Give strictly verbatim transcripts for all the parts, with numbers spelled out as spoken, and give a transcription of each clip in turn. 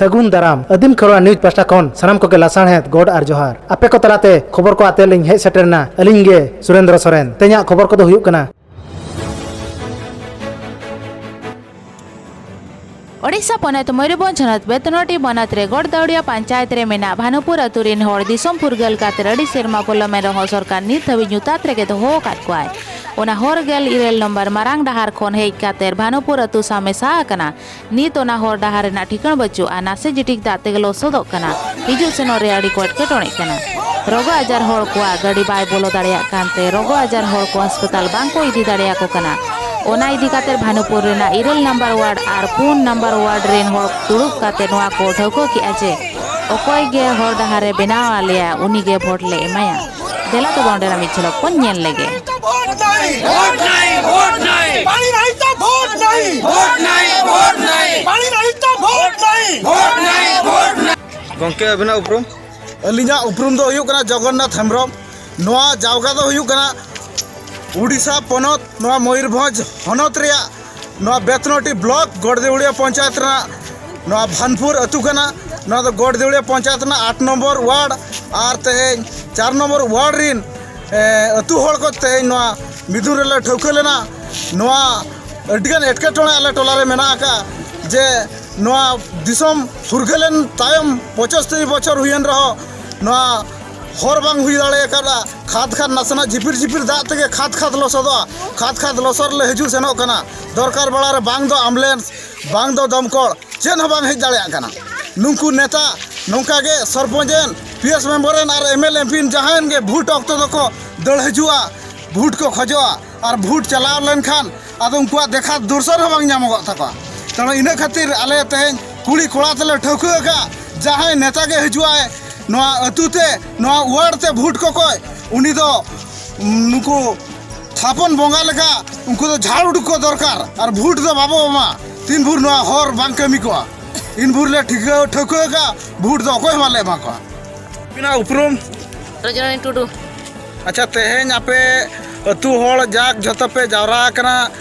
ᱥᱟᱹᱜᱩᱱ ᱫᱟᱨᱟᱢ᱾ ᱟᱹᱫᱤᱢ ᱠᱷᱮᱨᱣᱟᱲ ᱱᱤᱭᱩᱡᱽ ᱯᱟᱦᱴᱟ ᱠᱷᱚᱱ ᱥᱟᱱᱟᱢ ᱠᱚᱜᱮ ᱞᱟᱥᱟᱲᱦᱮᱫ ᱜᱚᱰ ᱟᱨ ᱡᱚᱦᱟᱨ᱾ ᱟᱯᱮ ᱠᱚ ᱛᱟᱞᱟᱛᱮ ᱠᱷᱚᱵᱚᱨ ᱠᱚ ᱟᱛᱮ ᱞᱤᱧ ᱦᱮᱡ ᱥᱮᱴᱮᱨ ᱮᱱᱟ ᱟᱹᱞᱤᱧ ᱜᱮ ᱥᱩᱨᱮᱱᱫᱨᱚ ᱥᱚᱨᱮᱱ᱾ ᱛᱮᱦᱮᱧᱟᱜ ᱠᱷᱚᱵᱚᱨ ᱠᱚᱫᱚ ᱦᱩᱭᱩᱜ ᱠᱟᱱᱟ᱾ ᱳᱰᱤᱥᱟ ᱯᱚᱱᱚᱛ ᱢᱚᱭᱩᱨᱵᱷᱚᱸᱡᱽ ᱦᱚᱱᱚᱛ ᱵᱮᱛᱱᱚᱴᱤ ᱵᱚᱱᱚᱛ ᱨᱮ ᱜᱚᱰᱫᱟᱣᱲᱤᱭᱟ ᱯᱚᱧᱪᱟᱭᱮᱛ ᱨᱮ ᱢᱮᱱᱟᱜ ᱵᱷᱟᱱᱩᱯᱩᱨ ᱟᱹᱛᱩ ᱨᱤᱱ ᱦᱚᱲ ᱫᱤᱥᱚᱢ ᱯᱷᱩᱨᱜᱟᱹᱞ ᱠᱟᱛᱮ ᱟᱹᱰᱤ ᱥᱮᱨᱢᱟ ᱯᱚᱞᱚᱢᱮᱱ ᱨᱮᱦᱚᱸ ᱥᱚᱨᱠᱟᱨ ᱱᱤᱛ ᱦᱟᱹᱵᱤᱡ ᱧᱩᱛᱟᱛ ᱨᱮᱜᱮ ᱫᱚᱦᱚ ᱟᱠᱟᱫ ᱠᱚᱣᱟᱭ᱾ ᱚᱱᱟ ᱦᱚᱨ ᱜᱮᱞ ᱤᱨᱟᱹᱞ ᱱᱚᱢᱵᱚᱨ ᱢᱟᱨᱟᱝ ᱰᱟᱦᱟᱨ ᱠᱷᱚᱱ ᱦᱮᱡ ᱠᱟᱛᱮ ᱵᱷᱟᱱᱩᱯᱩᱨ ᱟᱹᱛᱩ ᱥᱟᱶ ᱢᱮᱥᱟ ᱟᱠᱟᱱᱟ᱾ ᱱᱤᱛ ᱚᱱᱟ ᱦᱚᱨ ᱰᱟᱦᱟᱨ ᱨᱮᱱᱟᱜ ᱴᱷᱤᱠᱟᱹᱬ ᱵᱟᱹᱪᱩᱜᱼᱟ᱾ ᱱᱟᱥᱮ ᱡᱤᱴᱤᱠ ᱫᱟᱜ ᱛᱮᱜᱮ ᱞᱚᱥᱚᱫᱚᱜ ᱠᱟᱱᱟ᱾ ᱦᱤᱡᱩᱜ ᱥᱮᱱᱚᱜ ᱨᱮ ᱟᱹᱰᱤ ᱠᱚ ᱮᱴᱠᱮᱴᱚᱬᱮᱜ ᱠᱟᱱᱟ᱾ ᱨᱚᱜᱚ ᱟᱡᱟᱨ ᱦᱚᱲ ᱠᱚᱣᱟᱜ ᱜᱟᱹᱰᱤ ᱵᱟᱭ ᱵᱚᱞᱚ ᱫᱟᱲᱮᱭᱟᱜ ᱠᱟᱱᱛᱮ ᱨᱚᱜᱚ ᱟᱡᱟᱨ ᱦᱚᱲ ᱠᱚ ᱦᱟᱥᱯᱟᱛᱟᱞ ᱵᱟᱝ ᱠᱚ ᱤᱫᱤ ᱫᱟᱲᱮᱭᱟᱠᱚ ᱠᱟᱱᱟ᱾ ᱚᱱᱟ ᱤᱫᱤ ᱠᱟᱛᱮ ᱵᱷᱟᱱᱩᱯᱩᱨ ᱨᱮᱱᱟᱜ ᱤᱨᱟᱹᱞ ᱱᱟᱢᱵᱟᱨ ᱣᱟᱨᱰ ᱟᱨ ᱯᱩᱱ ᱱᱟᱢᱵᱟᱨ ᱣᱟᱨᱰ ᱨᱮᱱ ᱦᱚᱲ ᱫᱩᱲᱩᱵ ᱠᱟᱛᱮ ᱱᱚᱣᱟ ᱠᱚ ᱴᱷᱟᱹᱣᱠᱟᱹ ᱠᱮᱜᱼᱟ ᱡᱮ ᱚᱠᱚᱭ ᱜᱮ ᱦᱚᱨ ᱰᱟᱦᱟᱨ ᱨᱮ ᱵᱮᱱᱟᱣ ᱟᱞᱮᱭᱟ, ᱩᱱᱤ ᱜᱮ ᱵᱷᱳᱴ ᱞᱮ ᱮᱢᱟᱭᱟ᱾ ᱫᱮᱞᱟ ᱛᱚᱵᱮ ᱚᱸᱰᱮᱱᱟᱜ ᱢᱤᱫ ᱡᱷᱚᱞᱚᱠ ᱵᱚᱱ ᱧᱮᱞ ᱞᱮᱜᱮ᱾ वोट नहीं, वोट नहीं, वोट नहीं। पानी नहीं तो वोट नहीं। वोट नहीं, वोट नहीं। पानी नहीं तो वोट नहीं। वोट नहीं, वोट नहीं। ᱜᱚᱢᱠᱮ, ᱟᱹᱵᱤᱱᱟᱜ ᱩᱯᱨᱩᱢ? ᱟᱹᱞᱤᱧᱟᱜ ᱩᱯᱨᱩᱢ ᱫᱚ ᱦᱩᱭᱩᱜ ᱠᱟᱱᱟ ᱡᱚᱜᱚᱱᱱᱟᱛᱷ ᱦᱮᱢᱵᱨᱚᱢ᱾ ᱱᱚᱣᱟ ᱡᱟᱭᱜᱟ ᱫᱚ ᱦᱩᱭᱩᱜ ᱠᱟᱱᱟ ᱩᱰᱤᱥᱟ ᱯᱚᱱᱚᱛ, ᱱᱚᱣᱟ ᱢᱚᱭᱩᱨᱵᱷᱚᱸᱡᱽ ᱦᱚᱱᱚᱛ ᱨᱮᱭᱟᱜ ᱱᱚᱣᱟ ᱵᱮᱛᱱᱚᱴᱤ ᱵᱞᱚᱠ ᱜᱚᱲᱫᱮᱣᱲᱤᱭᱟ ᱯᱚᱧᱪᱟᱭᱮᱛ ᱨᱮᱱᱟᱜ ᱱᱚᱣᱟ ᱵᱷᱟᱱᱯᱩᱨ ᱟᱹᱛᱩ ᱠᱟᱱᱟ᱾ ᱱᱚᱣᱟ ᱫᱚ ᱜᱚᱲᱫᱮᱣᱲᱤᱭᱟ ᱯᱚᱧᱪᱟᱭᱮᱛ ᱨᱮᱱᱟᱜ ᱟᱴ ᱱᱚᱢᱵᱚᱨ ᱣᱟᱨᱰ ᱟᱨ ᱛᱮᱦᱮᱧ ᱪᱟᱨ ᱱᱚᱢᱵᱚᱨ ᱣᱟᱨᱰ ᱨᱤᱱ, ᱮ, ᱟᱹᱛᱩ ᱦᱚᱲ ᱠᱚ ᱛᱮᱦᱮᱧ ᱱᱚᱣᱟ ᱢᱤᱫᱩᱱ ᱨᱮᱞᱮ ᱴᱷᱟᱹᱣᱠᱟᱹ ᱞᱮᱱᱟ᱾ ᱱᱚᱣᱟ ᱟᱹᱰᱤᱜᱟᱱ ᱮᱴᱠᱮᱴᱚᱬᱮ ᱟᱞᱮ ᱴᱚᱞᱟ ᱨᱮ ᱢᱮᱱᱟᱜ ᱟᱠᱟᱫᱼᱟ, ᱡᱮ ᱱᱚᱣᱟ ᱫᱤᱥᱚᱢ ᱯᱷᱩᱨᱜᱟᱹᱞᱮᱱ ᱛᱟᱭᱚᱢ ᱯᱚᱸᱪᱟᱥ ᱛᱤᱨᱤᱥ ᱵᱚᱪᱷᱚᱨ ᱦᱩᱭᱮᱱ ᱨᱮᱦᱚᱸ ᱱᱚᱣᱟ ᱦᱚᱨ ᱵᱟᱝ ᱦᱩᱭ ᱫᱟᱲᱮ ᱟᱠᱟᱫᱼᱟ᱾ ᱠᱷᱟᱫᱽ ᱠᱷᱟᱫᱽ ᱱᱟᱥᱮᱱᱟᱜ ᱡᱷᱤᱯᱤᱨ ᱡᱷᱤᱯᱤᱨ ᱫᱟᱜ ᱛᱮᱜᱮ ᱠᱷᱟᱫᱽ ᱠᱷᱟᱫᱽ ᱞᱚᱥᱚᱫᱚᱜᱼᱟ᱾ ᱠᱷᱟᱫᱽ ᱠᱷᱟᱫᱽ ᱞᱚᱥᱚᱫ ᱞᱮ ᱦᱤᱡᱩᱜ ᱥᱮᱱᱚᱜ ᱠᱟᱱᱟ᱾ ᱫᱚᱨᱠᱟᱨ ᱵᱮᱲᱟ ᱨᱮ ᱵᱟᱝ ᱫᱚ ᱟᱢᱵᱩᱞᱮᱱᱥ, ᱵᱟᱝ ᱫᱚ ᱫᱚᱢᱠᱚᱞ, ᱪᱮᱫ ᱦᱚᱸ ᱵᱟᱝ ᱦᱮᱡ ᱫᱟᱲᱮᱭᱟᱜ ᱠᱟᱱᱟ᱾ ᱱᱩᱠᱩ ᱱᱮᱛᱟ ᱱᱚᱝᱠᱟ ᱜᱮ ᱥᱚᱨᱯᱚᱧᱪ ᱮᱱ, ᱯᱤ ᱮᱥ ᱢᱮᱢᱵᱚᱨ ᱮᱱ ᱟᱨ M L A M P ᱡᱟᱦᱟᱸᱭ ᱜᱮ ᱵᱷᱳᱴ ᱚᱠᱛᱚ ᱫᱚᱠᱚ ᱫᱟᱹᱲ ᱦᱤᱡᱩᱜᱼᱟ, ᱵᱷᱳᱴ ᱠᱚ ᱠᱷᱚᱡᱚᱜᱼᱟ᱾ ᱟᱨ ᱵᱷᱳᱴ ᱪᱟᱞᱟᱣ ᱞᱮᱱᱠᱷᱟᱱ ᱟᱫᱚ ᱩᱱᱠᱩᱣᱟᱜ ᱫᱮᱠᱷᱟ ᱫᱚᱨᱥᱚᱱ ᱦᱚᱸ ᱵᱟᱝ ᱧᱟᱢᱚᱜᱚᱜ ᱛᱟᱠᱚᱣᱟ᱾ ᱛᱮᱢᱚᱱ ᱤᱱᱟᱹ ᱠᱷᱟᱹᱛᱤᱨ ᱟᱞᱮ ᱛᱮᱦᱮᱧ ᱠᱩᱲᱤ ᱠᱚᱲᱟ ᱛᱮᱞᱮ ᱴᱷᱟᱹᱣᱠᱟᱹ ᱟᱠᱟᱫ, ᱡᱟᱦᱟᱸᱭ ᱱᱮᱛᱟ ᱜᱮ ᱦᱤᱡᱩᱜᱼᱟᱭ ᱱᱚᱣᱟ ᱟᱹᱛᱩ ᱛᱮ, ᱱᱚᱣᱟ ᱣᱟᱨᱰ ᱛᱮ ᱵᱷᱳᱴ ᱠᱚᱠᱚᱭ, ᱩᱱᱤ ᱫᱚ, ᱩᱢ, ᱱᱩᱠᱩ ᱛᱷᱟᱯᱚᱱ ᱵᱚᱸᱜᱟ ᱞᱮᱠᱟ ᱩᱱᱠᱩ ᱫᱚ ᱡᱷᱟᱲ ᱩᱰᱩᱠ ᱠᱚ ᱫᱚᱨᱠᱟᱨ᱾ ᱟᱨ ᱵᱷᱳᱴ ᱫᱚ ᱵᱟᱵᱚ ᱮᱢᱟ ᱛᱤᱱ ᱵᱷᱳᱨ ᱱᱚᱣᱟ ᱦᱚᱨ ᱵᱟᱝ ᱠᱟᱹᱢᱤ ᱠᱚᱜᱼᱟ, ᱤᱱ ᱵᱷᱳᱨ ᱞᱮ ᱴᱷᱤᱠᱟᱹ ᱴᱷᱟᱹᱣᱠᱟᱹ ᱟᱠᱟᱫ, ᱵᱷᱳᱴ ᱫᱚ ᱚᱠᱚᱭ ᱦᱚᱸ ᱵᱟᱞᱮ ᱮᱢᱟ ᱠᱚᱣᱟ᱾ ᱟᱹᱵᱤᱱᱟᱜ ᱩᱯᱨᱩᱢ? ᱨᱚᱡᱚᱱᱤ ᱴᱩᱰᱩ᱾ ᱟᱪᱪᱷᱟ, ᱛᱮᱦᱮᱧ ᱟᱯᱮ ᱟᱹᱛᱩ ᱦᱚᱲ ᱡᱟᱠ ᱡᱷᱚᱛᱚ ᱯᱮ ᱡᱟᱣᱨᱟ ᱟᱠᱟᱱᱟ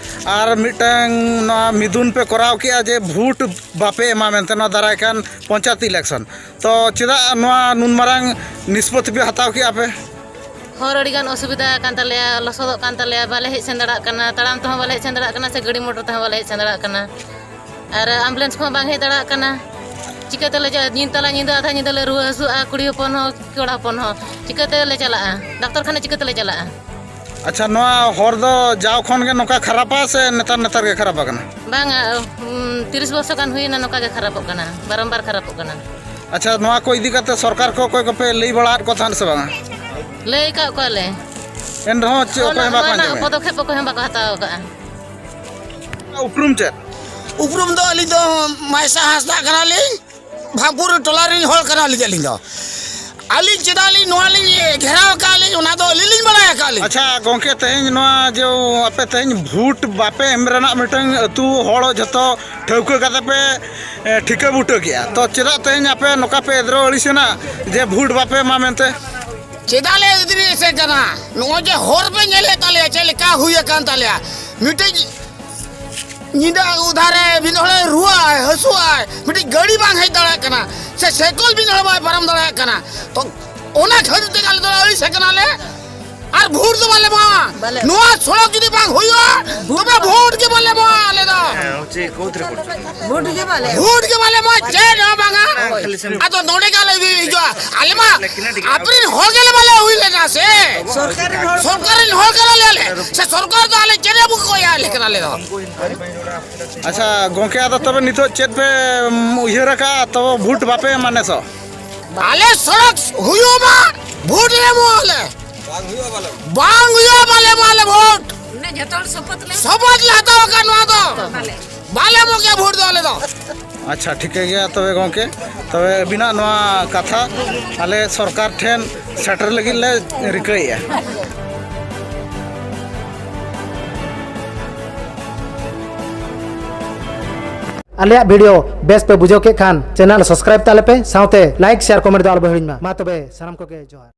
ᱟᱨ ᱢᱤᱫᱴᱟᱝ ᱱᱚᱣᱟ ᱢᱤᱫᱩᱱ ᱯᱮ ᱠᱚᱨᱟᱣ ᱠᱮᱜᱼᱟ ᱡᱮ ᱵᱷᱳᱴ ᱵᱟᱯᱮ ᱮᱢᱟ ᱢᱮᱱᱛᱮ ᱱᱚᱣᱟ ᱫᱟᱨᱟᱭ ᱠᱟᱱ ᱯᱚᱧᱪᱟᱭᱮᱛ election᱾ ᱛᱚ ᱪᱮᱫᱟᱜ ᱱᱚᱣᱟ ᱱᱩᱱ ᱢᱟᱨᱟᱝ ᱱᱤᱥᱯᱚᱛᱤ ᱯᱮ ᱦᱟᱛᱟᱣ ᱠᱮᱜᱼᱟ ᱯᱮ? ᱦᱚᱨ ᱟᱹᱰᱤ ᱜᱟᱱ ᱚᱥᱩᱵᱤᱫᱷᱟ ᱟᱠᱟᱱ ᱛᱟᱞᱮᱭᱟ, ᱞᱚᱥᱚᱫᱚᱜ ᱠᱟᱱ ᱛᱟᱞᱮᱭᱟ, ᱵᱟᱞᱮ ᱦᱮᱡ ᱥᱮᱱ ᱫᱟᱲᱮᱭᱟᱜ ᱠᱟᱱᱟ, ᱛᱟᱲᱟᱢ ᱛᱮᱦᱚᱸ ᱵᱟᱞᱮ ᱦᱮᱡ ᱥᱮᱱ ᱫᱟᱲᱮᱭᱟᱜ ᱠᱟᱱᱟ, ᱥᱮ ᱜᱟᱹᱰᱤ ᱢᱚᱴᱚᱨ ᱛᱮᱦᱚᱸ ᱵᱟᱞᱮ ᱦᱮᱡ ᱥᱮᱱ ᱫᱟᱲᱮᱭᱟᱜ ᱠᱟᱱᱟ᱾ ᱟᱨ ambulance ᱠᱚᱦᱚᱸ ᱵᱟᱝ ᱦᱮᱡ ᱫᱟᱲᱮᱭᱟᱜ ᱠᱟᱱᱟ᱾ ᱪᱤᱠᱟᱹ ᱛᱮᱞᱮ ᱪᱟ-, ᱧᱤᱫ ᱛᱟᱞᱟ ᱧᱤᱫᱟᱹ, ᱟᱫᱷᱟ ᱧᱤᱫᱟᱹ ᱞᱮ ᱨᱩᱣᱟᱹ ᱦᱟᱹᱥᱩᱜᱼᱟ, ᱠᱩᱲᱤ ᱦᱚᱯᱚᱱ ᱦᱚᱸ, ᱠᱚᱲᱟ ᱦᱚᱯᱚᱱ ᱦᱚᱸ᱾ ᱪᱤᱠᱟᱹ ᱛᱮᱞᱮ ᱪᱟᱞᱟᱜᱼᱟ? ᱰᱟᱠᱛᱚᱨ ᱠᱷᱟᱱᱟ ᱪᱤᱠᱟᱹ ᱛᱮᱞᱮ ᱪᱟᱞᱟᱜᱼᱟ? ᱟᱪᱪᱷᱟ, ᱱᱚᱣᱟ ᱦᱚᱨ ᱫᱚ ᱡᱟᱣ ᱠᱷᱚᱱ ᱜᱮ ᱱᱚᱝᱠᱟ ᱠᱷᱟᱨᱟᱯᱟ ᱥᱮ ᱱᱮᱛᱟᱨ ᱱᱮᱛᱟᱨ ᱜᱮ ᱠᱷᱟᱨᱟᱯ ᱟᱠᱟᱱᱟ? ᱵᱟᱝᱟ, ᱩᱢ, ᱛᱤᱨᱤᱥ ᱵᱚᱨᱥᱚ ᱜᱟᱱ ᱦᱩᱭᱮᱱᱟ ᱱᱚᱝᱠᱟ ᱜᱮ ᱠᱷᱟᱨᱟᱯᱚᱜ ᱠᱟᱱᱟ, ᱵᱟᱨᱚᱢᱵᱟᱨ ᱠᱷᱟᱨᱟᱯᱚᱜ ᱠᱟᱱᱟ᱾ ᱟᱪᱪᱷᱟ, ᱱᱚᱣᱟ ᱠᱚ ᱤᱫᱤ ᱠᱟᱛᱮ ᱥᱚᱨᱠᱟᱨ ᱠᱚ ᱚᱠᱚᱭ ᱠᱚᱯᱮ ᱞᱟᱹᱭ ᱵᱟᱲᱟᱣᱟᱫ ᱠᱚ ᱛᱟᱦᱮᱸᱫ ᱥᱮ ᱵᱟᱝᱟ? ᱞᱟᱹᱭ ᱟᱠᱟᱫ ᱠᱚᱣᱟᱞᱮ᱾ ᱮᱱ ᱨᱮᱦᱚᱸ ᱪᱮᱫ ᱚᱠᱚᱭ ᱦᱚᱸ ᱵᱟᱠᱚ ᱚᱱᱟ ᱟᱸᱡᱚᱢᱮᱫ? ᱯᱚᱫᱚᱠᱷᱮᱯ ᱚᱠᱚᱭ ᱦᱚᱸ ᱵᱟᱠᱚ ᱦᱟᱛᱟᱣ ᱟᱠᱟᱫᱼᱟ᱾ ᱩᱯᱨᱩᱢ ᱪᱮᱫ? ᱩᱯᱨᱩᱢ ᱫᱚ ᱟᱹᱞᱤᱧ ᱫᱚ ᱢᱟᱭᱥᱟ ᱦᱟᱸᱥᱫᱟᱜ ᱠᱟᱱᱟᱞᱤᱧ, ᱵᱷᱟᱜᱽᱯᱩᱨ ᱴᱚᱞᱟ ᱨᱤᱱ ᱦᱚᱲ ᱠᱟᱱᱟᱞᱤᱧ ᱟᱹᱞᱤᱧ ᱫᱚ᱾ ᱟᱹᱞᱤᱧ ᱪᱮᱫᱟᱜ ᱞᱤᱧ ᱱᱚᱣᱟ ᱞᱤᱧ ᱜᱷᱮᱨᱟᱣ ᱟᱠᱟᱫ ᱞᱤᱧ, ᱚᱱᱟ ᱫᱚ ᱟᱹᱞᱤᱧ ᱞᱤᱧ ᱵᱟᱲᱟᱭ ᱟᱠᱟᱫ ᱞᱤᱧ᱾ ᱟᱪᱪᱷᱟ ᱜᱚᱢᱠᱮ, ᱛᱮᱦᱮᱧ ᱱᱚᱣᱟ ᱡᱮ ᱟᱯᱮ ᱛᱮᱦᱮᱧ ᱵᱷᱳᱴ ᱵᱟᱯᱮ ᱮᱢ ᱨᱮᱱᱟᱜ ᱢᱤᱫᱴᱟᱝ ᱟᱹᱛᱩ ᱦᱚᱲ ᱡᱷᱚᱛᱚ ᱴᱷᱟᱹᱣᱠᱟᱹ ᱠᱟᱛᱮ ᱯᱮ, ᱮ, ᱴᱷᱤᱠᱟᱹ ᱵᱩᱴᱟᱹ ᱠᱮᱜᱼᱟ, ᱛᱚ ᱪᱮᱫᱟᱜ ᱛᱮᱦᱮᱧ ᱟᱯᱮ ᱱᱚᱝᱠᱟ ᱯᱮ ᱮᱫᱽᱨᱮ ᱟᱹᱲᱤᱥ ᱮᱱᱟ ᱡᱮ ᱵᱷᱳᱴ ᱵᱟᱯᱮ ᱮᱢᱟ ᱢᱮᱱᱛᱮ? ᱪᱮᱫᱟᱜ ᱞᱮ ᱮᱫᱽᱨᱮ ᱮᱥᱮ ᱠᱟᱱᱟ? ᱱᱚᱜᱼᱚᱭ ᱡᱮ ᱦᱚᱨ ᱯᱮ ᱧᱮᱞᱮᱫ ᱛᱟᱞᱮᱭᱟ, ᱪᱮᱫ ᱞᱮᱠᱟ ᱦᱩᱭ ᱟᱠᱟᱱ ᱛᱟᱞᱮᱭᱟ᱾ ᱢᱤᱫᱴᱤᱡ ᱧᱤᱫᱟᱹ ᱩᱫᱷᱟᱨᱮ ᱢᱤᱫ ᱦᱚᱲᱮ ᱨᱩᱣᱟᱹᱜᱼᱟᱭ, ᱦᱟᱹᱥᱩᱜᱼᱟᱭ, ᱢᱤᱫᱴᱤᱡ ᱜᱟᱹᱰᱤ ᱵᱟᱝ ᱦᱮᱡ ᱫᱟᱲᱮᱭᱟᱜ ᱠᱟᱱᱟ, ᱥᱮ ᱥᱟᱭᱠᱮᱞ ᱢᱤᱫ ᱦᱚᱲ ᱵᱟᱭ ᱯᱟᱨᱚᱢ ᱫᱟᱲᱮᱭᱟᱜ ᱠᱟᱱᱟ᱾ ᱛᱚ ᱚᱱᱟ ᱠᱷᱟᱹᱛᱤᱨ ᱛᱮᱜᱮ ᱟᱞᱮ ᱫᱚ ᱟᱹᱲᱤᱥ ᱟᱠᱟᱱᱟᱞᱮ᱾ ᱟᱨ ᱵᱷᱳᱴ ᱫᱚ ᱵᱟᱞᱮ ᱮᱢᱚᱜᱼᱟ᱾ ᱵᱟᱞᱮ᱾ ᱱᱚᱣᱟ ᱥᱚᱲᱚᱠ ᱡᱩᱫᱤ ᱵᱟᱝ ᱦᱩᱭᱩᱜᱼᱟ, ᱵᱷᱳᱴ ᱛᱚᱵᱮ ᱵᱷᱳᱴ ᱜᱮ ᱵᱟᱞᱮ ᱮᱢᱚᱜᱼᱟ ᱟᱞᱮ ᱫᱚ᱾ ᱦᱮᱸ, ᱪᱮᱫ ᱠᱚ ᱛᱤᱨᱮ ᱵᱷᱳᱴ? ᱵᱷᱳᱴ ᱜᱮ ᱵᱟᱞᱮ᱾ ᱵᱷᱳᱴ ᱜᱮ ᱵᱟᱞᱮ ᱮᱢᱚᱜᱼᱟ, ᱪᱮᱫ ᱦᱚᱸ ᱵᱟᱝᱟ᱾ ᱦᱮᱸ, ᱠᱷᱟᱹᱞᱤ ᱥᱮᱱ- ᱟᱫᱚ ᱱᱚᱰᱮ ᱜᱮ ᱟᱞᱮ ᱦᱤᱡᱩᱜᱼᱟ᱾ ᱟᱞᱮ ᱢᱟ ᱟᱯᱮ ᱨᱮᱱ ᱦᱚᱲ ᱜᱮᱞᱮ ᱵᱟᱞᱮ ᱦᱩᱭ ᱞᱮᱱᱟ ᱥᱮ᱾ ᱥᱚᱨᱠᱟᱨ ᱨᱮᱱ ᱦᱚᱲ᱾ ᱥᱚᱨᱠᱟᱨ ᱨᱮᱱ ᱦᱚᱲ ᱠᱟᱱᱟᱞᱮ ᱟᱞᱮ᱾ ᱥᱮ ᱥᱚᱨᱠᱟᱨ ᱫᱚ ᱟᱞᱮ ᱪᱮᱫ ᱦᱚᱸ ᱵᱟᱠᱚ ᱠᱚᱭᱟ ᱟᱞᱮ ᱠᱟᱱᱟ ᱟᱞᱮ ᱫᱚ᱾ ᱟᱪᱪᱷᱟ ᱜᱚᱢᱠᱮ, ᱟᱫᱚ ᱛᱚᱵᱮ ᱱᱤᱛᱚᱜ ᱪᱮᱫ ᱯᱮ, ᱩᱢ, ᱩᱭᱦᱟᱹᱨ ᱟᱠᱟᱫᱼᱟ? ᱛᱚᱵᱮ ᱵᱷᱳᱴ ᱵᱟᱯᱮ ᱮᱢᱟ ᱱᱮᱥᱚᱜ? ᱟᱞᱮ ᱥᱚᱲᱚᱠ ᱦᱩᱭᱩᱜ ᱢᱟ, ᱵᱷᱳᱴ ᱮᱢᱚᱜ ᱟᱞᱮ᱾ ᱵᱟᱝ ᱦᱩᱭᱩᱜᱼᱟ, ᱵᱟᱞᱮ ᱮᱢᱟ᱾ ᱵᱟᱝ ᱦᱩᱭᱩᱜᱼᱟ, ᱵᱟᱞᱮ ᱮᱢᱚᱜ ᱟᱞᱮ ᱵᱷᱳᱴ᱾ ᱢᱟᱱᱮ ᱡᱷᱚᱛᱚ ᱦᱚᱲ ᱥᱚᱯᱚᱛ ᱞᱮ ᱥᱚᱯᱚᱛ ᱞᱮ ᱦᱟᱛᱟᱣ ᱟᱠᱟᱫ ᱱᱚᱣᱟ ᱫᱚ᱾ ᱵᱟᱞᱮ᱾ ᱵᱟᱞᱮ ᱮᱢᱚᱜ ᱜᱮᱭᱟ ᱵᱷᱳᱴ ᱫᱚ ᱟᱞᱮ ᱫᱚ᱾ ᱟᱪᱪᱷᱟ, ᱴᱷᱤᱠᱟᱹ ᱜᱮᱭᱟ ᱛᱚᱵᱮ ᱜᱚᱢᱠᱮ, ᱛᱚᱵᱮ ᱟᱹᱵᱤᱱᱟᱜ ᱱᱚᱣᱟ ᱠᱟᱛᱷᱟ ᱟᱞᱮ ᱥᱚᱨᱠᱟᱨ ᱴᱷᱮᱱ ᱥᱮᱴᱮᱨ ᱞᱟᱹᱜᱤᱫ ᱞᱮ ᱨᱤᱠᱟᱹᱭᱮᱫᱼᱟ᱾ ᱟᱞᱮᱭᱟᱜ video ᱵᱮᱥ ᱯᱮ ᱵᱩᱡᱷᱟᱹᱣ ᱠᱮᱫ ᱠᱷᱟᱱ channel subscribe ᱛᱟᱞᱮ ᱯᱮ, ᱥᱟᱶᱛᱮ like, share, comment ᱫᱚ ᱟᱞᱚ ᱯᱮ ᱦᱤᱲᱤᱧ ᱢᱟ᱾ ᱢᱟ ᱛᱚᱵᱮ ᱥᱟᱱᱟᱢ ᱠᱚᱜᱮ ᱡᱚᱦᱟᱨ᱾